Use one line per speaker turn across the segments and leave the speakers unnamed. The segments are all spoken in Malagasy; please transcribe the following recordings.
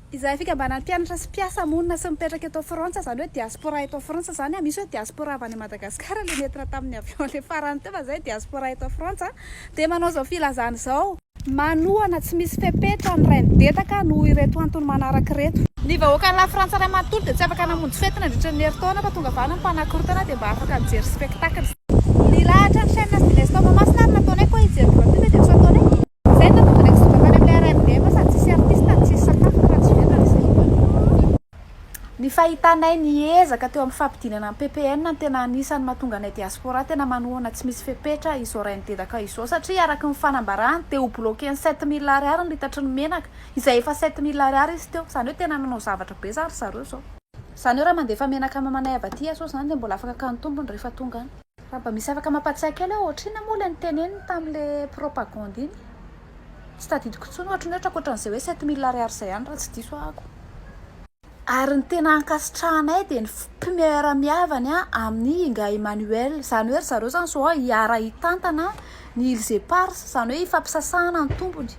Izahay fikambanan'ny mpianatra sy mpiasa monina sy mipetraka eto Frantsa, izany hoe diaspora eto Frantsa izany, misy hoe diaspora avy any Madagasikara ilay nentina tamin'ny avion ilay farany teo fa izahay diaspora eto Frantsa dia manao izao filazana izao. Manohana tsy misy fepetra ny Rainidetaka noho ireto antony manaraka ireto. Ny vahoakan'i La Frantsa iray manontolo dia tsy afaka namonjy fety nandritra ny herintaona fa tonga avy any ny mpanakorontana dia mba afaka nijery spectacle. Nilahatra ny chaîne sy Dines tao Mahamasina ary nataonay koa hijery gratuit dia tsy nataonay. Zay no nahatonga anay tsy tonga tany amin'ilay RMDM sady tsisy artiste no tsisy sakafo raha tsy ventana izay. Ny fahitanay ny ezaka teo amin'ny fampidinana ny ppn no tena anisan'ny mahatonga anay diaspora tena manohana tsy misy fepetra izao rainidedaka izao satria araky ny fanambarany dia ho bloquer-ny 7000 ariary ny litatry ny menaka izay efa 7000 ariary izy teo izany hoe tena nanao zavatra be zany ry zareo izao. Izany hoe raha mandefa menaka mamanay avy aty aho izao izany dia mbola afaka akany tompony rehefa tonga any. Raha mba misy afaka mampatsiahy kely hoe ohatr'inona moa ilay noteneniny tamin'ilay propagande iny? Tsy tadidiko intsony, ohatran'ny hoe ohatran'izay hoe 7000 ariary izay ihany raha tsy diso ahako. Ary ny tena ankasitrahanay dia ny fpiara-mihavany amin'i Ingahy Emmanuel. Izany hoe ry zareo izany izao hiara-hitantana ny Îles Éparses, izany hoe hifampisasahana ny tombony.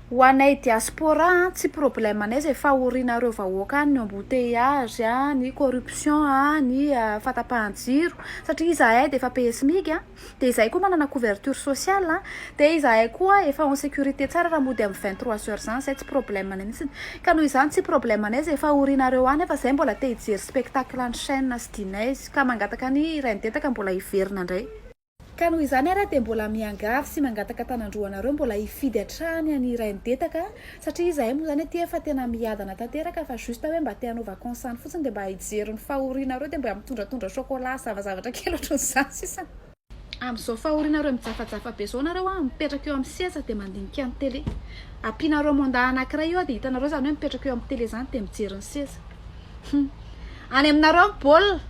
Ho anay diaspora an, tsy problème anay izay fahorianareo vahoaka any, ny embouteillage an, ny corruption an, ny fahatapahan-jiro, satria izahay dia efa paye smig an, dia izahay koa manana couverture sociale an, dia izahay koa efa en sécurité tsara raha mody amin'ny 23 heures izany, izay tsy problème anay mihitsy, ka noho izany tsy problème anay izay fahorianareo any fa izahay mbola te hijery spectacle any chaîne sy Dinaizy, ka mangataka ny Rainidetaka mbola hiverina indray. Ka noho izany ary aho dia mbola miangavy sy mangataka tanan-droa anareo mbola hifidy hatrany an'i Rainidetaka satria izahay moa izany aty efa tena miadana tanteraka fa juste hoe mba te hanao vacances any fotsiny dia mba hijery ny fahorianareo dia mba mitondratondra chocolat zavazavatra kely ohatran'izany sisa. Amin'izao fahorianareo mijafajafa be izao nareo an, mipetraka eo amin'ny seza dia mandinika ny télé. Ampianareo mandat anankiray eo dia hitanareo izany hoe mipetraka eo amin'ny télé izany dia mijery ny seza. Hum. Any aminareo ny baolina.